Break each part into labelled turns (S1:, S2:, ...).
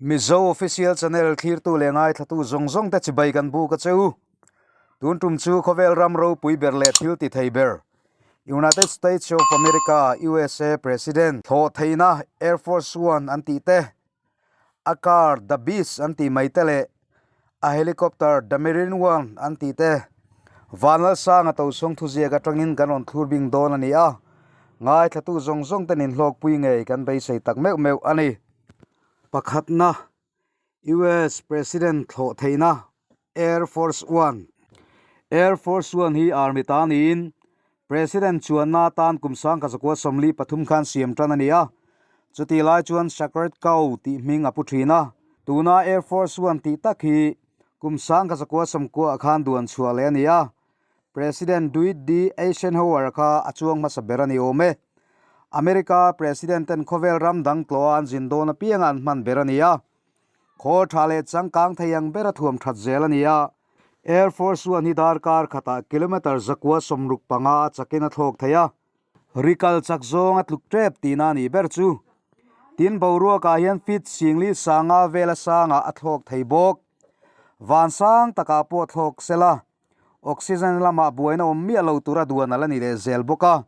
S1: Mizo Official Channel thlirtu leh ngaithlatu zawng zawng te chibai kan buk a che u. Tun tum chu khawvel ram ropui ber leh thil ti thei ber United States of America, USA, President thlawh theihna Air Force One an tih te, a car The Beast an tih mai te leh a helicopter The Marine One an tih te Vanlalsanga Tosawng thuziak atangin kan rawn thlur bing dawn a ni a, ngaithlatu zawng zawng te ninhlawkpui ngei kan beisei tak meuh meuh a ni. Pakhatna, US President thlawh theihna Air Force One. Air Force One hi Army ta niin President chuanna atan kum 1943 khan siam tan a ni a. Chutih lai chuan Sacred Cow tih hming a pu thin a. Tuna Air Force One tih tak hi kum 1990 khan duan chhuah leh a ni a. President Dwight D. Eisenhower kha a chuang hmasa ber a ni awm e. America President ten khawvel ram dang tlawha an zin dawn apianga an hman ber a ni a. Khawl tha leh changkang thei ang bera thuam that zel a ni a. Air Force One hi darkar khatah kilometre 165 a chakin a thlawk thei a. Rikal chak zawng a tluk tep tihna a nih ber chu. Tin, boruakah hian feet singli sanga vela sangah a thlawk thei bawk. Van sang takah pawh thlawk sela. Oxygen lamah buaina awm miah lo tura duan a la ni leh zel bawk a.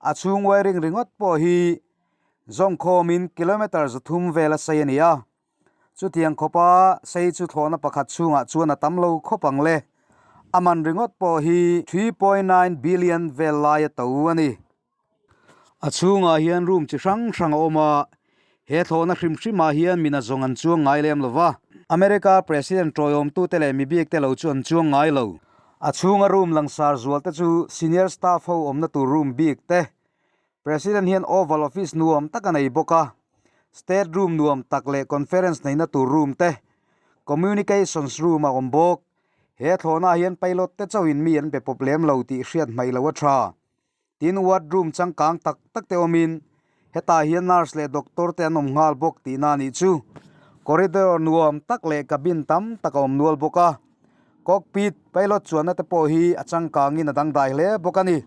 S1: A chhung wiring ringawt pawh hi zawngkhawmin kilometre 300 vel a sei a ni a. Chutiang khawpa sei chu thlawhna pakhat chhungah chuan a tam lo khawp ang le. A man ringawt pawh hi 3.9 billion vel lai a to a ni. A chhungah hian room chi hrang hrang a awm a, he thlawhna hrim hrimah hian mina zawng an chuang ngai lem lo va. America President tawiawmtute leh mibik te lo chu an chuang ngai lo. A chhunga room langsar zual te chu senior staff ho awmna tur room bik te. President hian Oval Office nuam tak a nei bawk a, state room nuam tak leh conference neihna tur room te, communications room a awm bawk. He thlawhnaah hian pilot te chauhin mi an be pawp lem lo tih hriat hmaih lo a tha. Tin, ward room changkang tak tak te awmin hetah hian nurse leh doctor te an awm nghal bawk tihna a nih chu. Corridor nuam tak leh cabin tam tak a awm nual bawk a. Cockpit, pilot chuanna te pawh hi a changkangin a dangdai hle bawk a ni.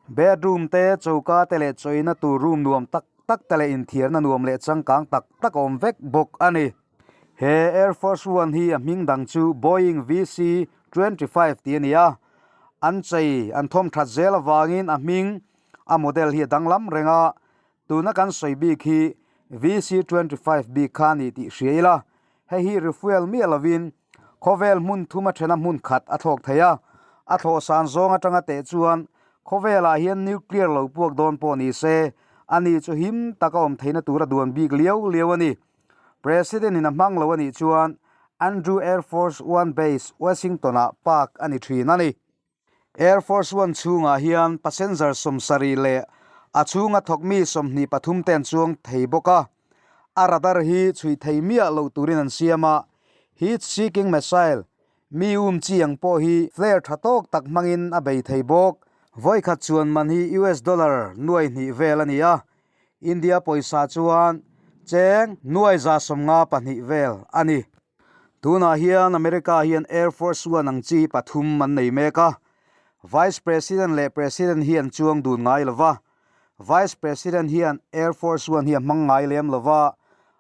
S1: Bedroom te, choka te leh chawina tur room nuam tak tak te leh inthiarna nuam leh changkang tak tak a awm vek bawk a ni. He Air Force One hi a hming dang chu Boeing VC-25 tih a ni a, an chei an thawm that zel avangin a hming a model hi a danglam reng a, tuna kan sawi bik hi VC-25 bik kha a ni tih hria ila, hei hi refuel miah lovin khawvel hmun thum a thena hmun khat a thlawk thei a, a thlawh san zawng atanga teh chuan khawvelah hian nuclear lo puak dawn pawh ni se, ani chu him taka awm theihna tura duan bik liau liau a ni. President in a hmang lo a nih chuan Andrew Air Force One Base, Washington ah park a ni thin a ni. Air Force One chhungah hian passenger 70 leh a chhunga thawkmi 23 te an chuang thei bawk a. A radar hi chhui thei miah loh turin an siam a, heat seeking missile, mi um chi ang pawh hi flare tha tawk tak hmangin a bei thei bawk. Vawikhat chuan man hi US dollar 2,000 vel a ni a, India pawisa chuan cheng 152 vel a ni. Tunah hian America hian Air Force One ang chi pathum an nei mek a. Vice President leh President hi an chuang dun ngai lo va. Vice President hian Air Force One hi a hmang ngai lem lo va.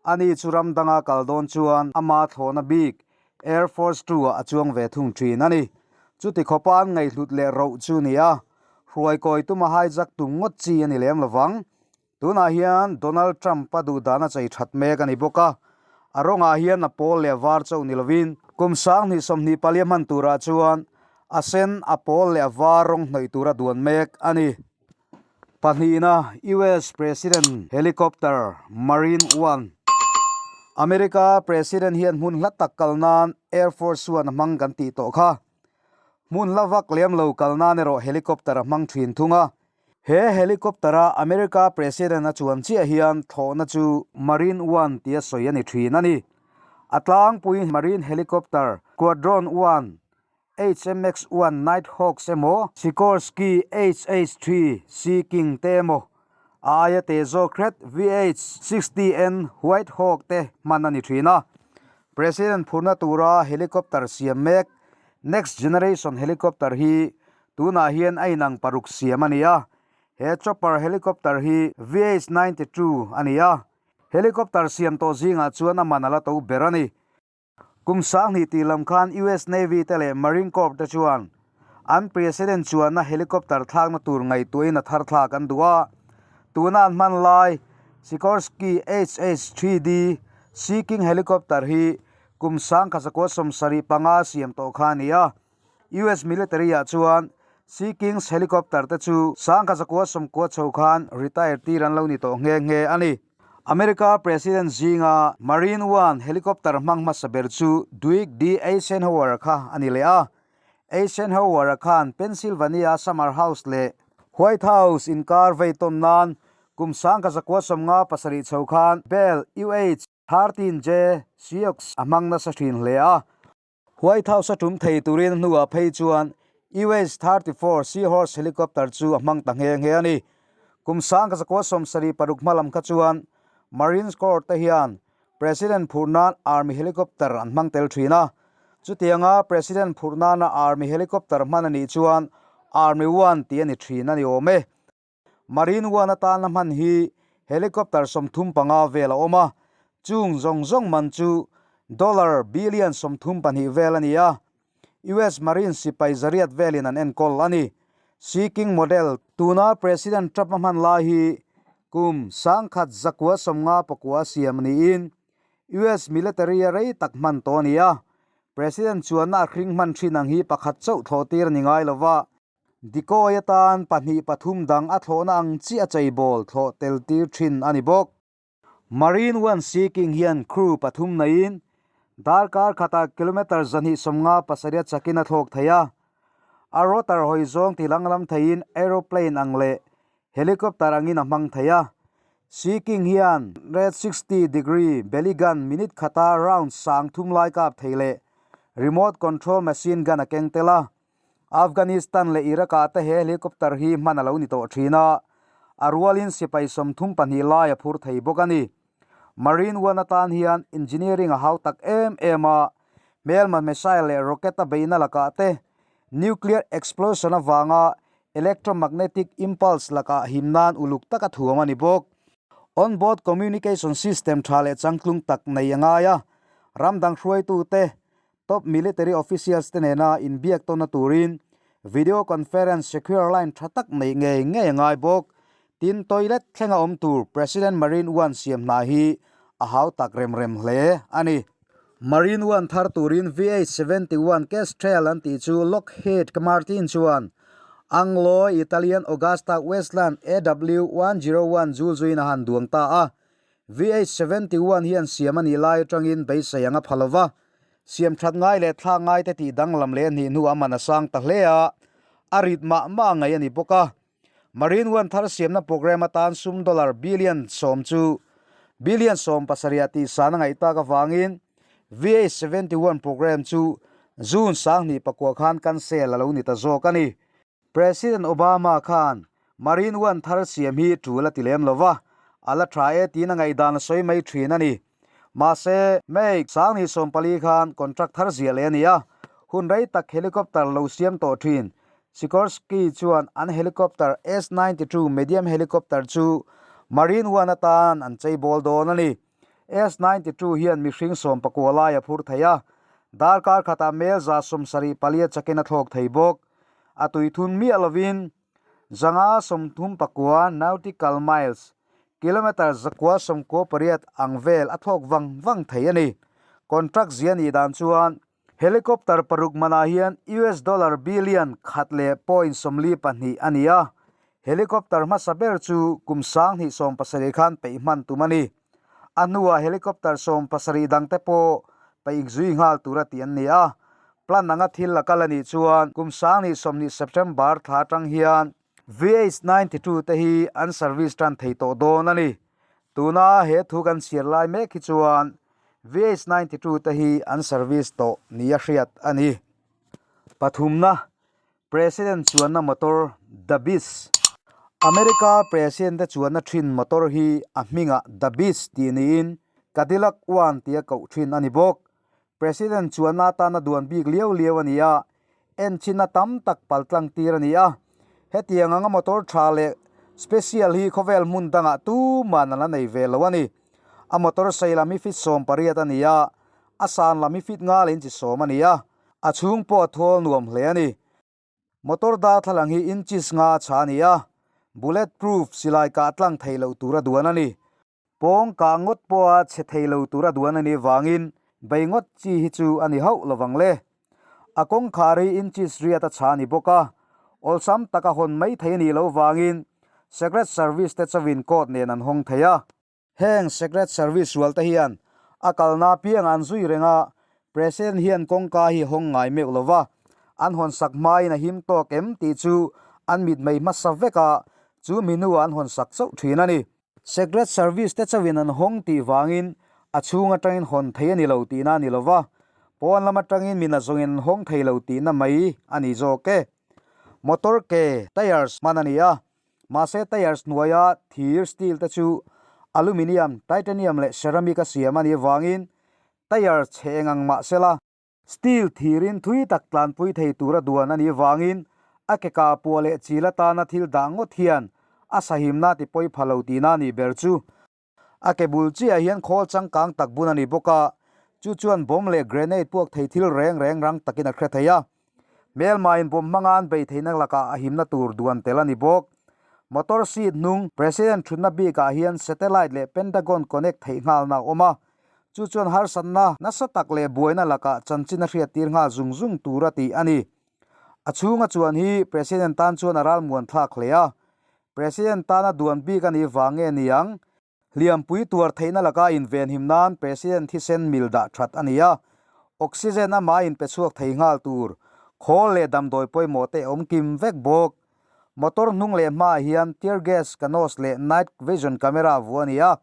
S1: Ani chu ram danga kal dawn chuan ama thlawhna bik Air Force Two ah a chuang ve thung thin a ni. Chuti khawpa an ngaihhlut leh roh chu ni a, hruaikawi tuma hijack tum ngawt chi a ni lem lovang. Tunah hian Donald Trump a duhdan a chei that mek a ni bawk a, a rawngah hian a pawl leh a var chauh ni lovin kum 2024 a hman turah chuan a sen, a pawl leh a var rawng hnawih tura duan mek a ni. Pahnihna, US President Helicopter Marine One. America President hian hmun hla tak kal nan Air Force One a hmang kan tih tawh kha. Hmun hla vak lem lo kal nan erawh helicopter a hmang thin thung a. He helicopter a America President a chuan chiah hian thlawhna chu Marine One tia sawi a ni thin a ni. A tlangpui Marine Helicopter Squadron One HMX One Nighthawks emaw, Sikorsky HH-3 Sea King te emaw, a aia te zawk hret VH-60N White Hawk te hman a ni thin a. President phurna tura helicopter siam mek Next Generation Helicopter hi tunah hian a inang paruk siam a ni a. He chopper helicopter hi VH-92 a ni a. Helicopter siam tawh zingah chuan a man a la to ber a ni. Kum 2000 tih lam khan US Navy te leh Marine Corps te chuan an President chuanna helicopter thlakna tur ngaihtuahin a thar thlak an duh a. Tuna an hman lai Sikorsky HH-3D Sea King helicopter hi kum 1975 siam tawh kha a ni a. US military ah chuan Sea Kings helicopter te chu 1990 chho khan retire tir an lo ni tawh nghe nghe a ni. America President zinga Marine One helicopter hmang hmasa ber chu Dwight D. Eisenhower kha a ni leh a. Eisenhower-a khan Pennsylvania Summer House leh White House inkar vei tawn nan kum 1957 chho khan Bell UH-13J Seahawks a hmang nasa thin hle a. White House a tum thei turin a hnuah phei chuan UH-34 Seahorse helicopter chu a hmang ta nghe nghe a ni. Kum 1976 hma lam kha chuan Marines Corps te hian President phurh nan Army helicopter an hmang tel thin a. Chutianga President phurh nana Army helicopter hman a nih chuan Army One tih a ni thin a ni awm e. Marine One atana hman hi helicopter 35 vel a awm a, chung zawng zawng man chu dollar billion 32 vel a ni a, US Marine sipai zariat velin an enkawl a ni. Sea King model tuna President Trump a hman lai hi kum 1959 siam niin US military a rei tak hman tawh a ni a, President chuanna a hring hman thin ang hi pakhat chauh thlawh tir a ni ngai lova. Decoy atan pahnih pathum dang a thlawhna ang chiah a cheibawl thlawh tel tir thin a ni bawk. Marine One Sea King hian crew pathum neiin darkar khatah kilometre 257 a chakin a thlawk thei a. A rotor hawi zawng ti langlam theiin aeroplane ang leh helicopter angin a hmang thei a. Sea King hian red 60 degree belly gun minute khata round 3000 lai kap thei leh remote control machine gun a keng tel a. Afghanistan leh Iraq ah te he helicopter hi hman a lo ni tawh thin a, a rualin sipai 32 lai a phur thei bawk a ni. Marine One atan hian engineering a hau tak em em a, hmelma missile leh rocket a beihna lakah te, nuclear explosion avanga electromagnetic impulse lakah him nan uluk taka thuam a ni bawk. On-board communication system tha leh changtlung tak nei a ngai a, ram dang hruaitute Top military officials te nena inbiak tawnna turin video conference secure line tha tak neih ngei ngei a ngai bawk. Tin, toilet thlenga awm tur President Marine One siam hna hi a hau tak rem rem hle a ni. Marine One thar turin VH-71 Kestrel an tih chu Lockheed Martin chuan Anglo-Italian Augusta Westland AW-101 zul zuiin a han duang ta a. VH-71 hian siam a nih lai atangin beisei ang a pha lo va, siam that ngai leh thlak ngai te tih danglam leh a nih hnu a man a sang ta hle a, a rit mah mah ngaih a ni bawk a. Marine One thar siamna programme atan sum dollar billion sawm chu billion 17 ah tihsan a ngaih tak avangin VH-71 programme chu June 2009 khan cancel a lo ni ta zawk a ni. President Obama khan Marine One thar siam hi tul a ti lem lo va, a la tha e tiin a ngaihdan a sawi mai thin a ni. Mahse, May 2014 khan contract thar ziah leh a ni a, hun rei tak helicopter lo siam tawh thin Sikorsky chuan an helicopter S-92 medium helicopter chu Marine One atan an cheibawl dawn a ni. S-92 hian mihring 19 lai a phur thei a, darkar khatah mel 74 a chakin a thlawk thei bawk. A tui thun miah lovin 539 nautical miles, kilometre 998 ang vel a thlawk vang vang thei a ni. Contract zia nih dan chuan helicopter paruk manah hian US dollar billion khat leh point 42 a ni a, helicopter hmasa ber chu kum 2017 khan peih hman tum a ni. A hnuah helicopter 70 dangte pawh peih zui nghal tura tih an ni a, plan anga thil a kal a nih chuan kum 2020 September thla atang hian VH-92 te hi an service tan thei tawh dawn a ni. Tuna he thu kan chhiar lai mek hi chuan VH-92 te hi an service tawh nia hriat a ni. Pathumna, President chuanna motor The Beast. America President te chuanna thin motor hi a hmingah The Beast tih niin Cadillac One tia koh thin a ni bawk. President chuanna atana duan bik liau liau a ni a, enchina tam tak paltlang tir a ni a. Hetiang anga motor tha leh special hi khawvel hmun dangah tuman an la nei ve lo a ni. A motor sei lam hi feet 18 a ni a, a san lam hi feet nga leh inchi 10 a ni a, a chhung pawh a thawl nuam hle a ni. Motor darthlalang hi inches nga a chha a ni a, bullet proof silai kah tlang thei loh tura duan a ni. Pawng kah ngawt pawha chhe thei lo tura duan a nih vangin bei ngawt chi hi chu a ni hauh lovang le. A kawngkhar hi inches riat a chha a ni bawk a, awlsam taka hawn mai thei a nih loh vangin Secret Service te chauhin court nen an hawng thei a. Heng Secret Service rual te hian a kalna apiang an zui reng a, President hian kawngka hi hawng ngai meuh lo va, an hawn sak hmain a him tawk em tih chu an mitmei hmasa vek a, chu mi hnuah an hawn sak chauh thin a ni. Secret Service te chauhin an hawng tih vangin a chhung atangin hawn thei a ni lo tihna a ni lo va, pawn lam atangin mi nazawngin an hawng thei lo tihna mai a ni zawk e. Motor ke, tyres, hman a ni a, Mahse tyres hnuaia thir, steel, te chu aluminium, titanium leh ceramic a siam a nih avangin tyre chhe eng ang mah sela, steel thirin thui tak tlanpui thei tura duan a nih avangin a ke kah puah leh chil atana thil dah ngawt hian a sahimna ti pawi pha lo tihna a nih ber chu. A ke bul chiah hian khawl changkang tak bun a ni bawk a, chu chuan bomb leh grenade puak thei thil reng reng rang takin a hre thei a. Hmelmain bomb hmanga an bei theihna lakah a himna tur duan tel a ni bawk. Motor seat hnung President thutna bikah hian satellite leh Pentagon connect theih nghalna a awm a, chu chuan harsatna nasa tak leh buaina lakah chanchin a hriattir nghal zung zung tur a tih a ni. A chhunga chuan hi President tan chuan a ralmuan thlak hle a, President tana duan bik a nih vang nge ni ang? Hliampui tuar theihna laka invenhim nan President thisen mil dah that a ni a, oxygen amah inpe chhuak thei nghal tur khawl leh damdawi pawimawh te awm kim vek bawk. Motor hnung leh hmaah hian tear gas canos leh night vision camera vuah a ni a,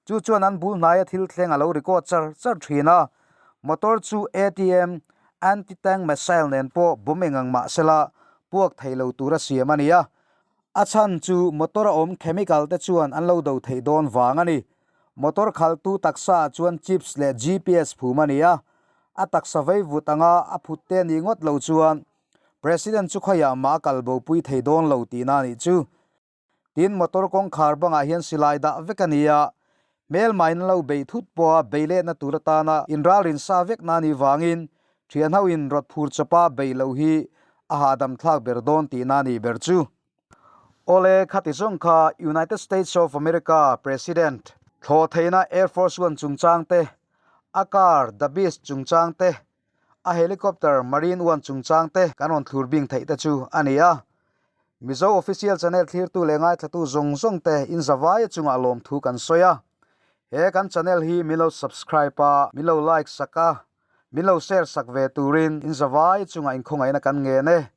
S1: chu chuan an bul hnaia thil thleng a lo record char char thin a, motor chu ATM, anti-tank missile nen pawh bawm eng ang mah sela puak thei lo tura siam a ni a, A chhan chu motor a awm chemical te chuan an lo do theih dawn vang a ni. Motor khalhtu taksa ah chuan chips leh GPS phum a ni a, a taksa vei vut anga a phut te nih ngawt lo chuan President chu khawiah mah a kal bopui thei dawn lo tihna a nih chu. Tin, motor kawngkhar bangah hian silai dah vek a ni a, hmelmain an lo beih thut pawha bei lehna tur atana inralrin sa vek na nih vangin Thianho in rawt phur chawpa bei loh hi a hahdam thlak ber dawn tihna a nih ber chu. Awle, khati zawng kha United States of America President thlawh theihna Air Force One chungchang te, a car The Beast chungchang te, a helicopter Marine One chungchang te kan rawn thlur bing theih te chu a ni a. Mizo Official Channel thlirtu leh ngaithlatu zawng zawng te in zavaia chungah lawmthu kan sawi a. He kan channel hi min lo subscribe a, min lo like sak a, Min lo share sak ve turin in zavai chungah inkhawngaihna kan ngen e.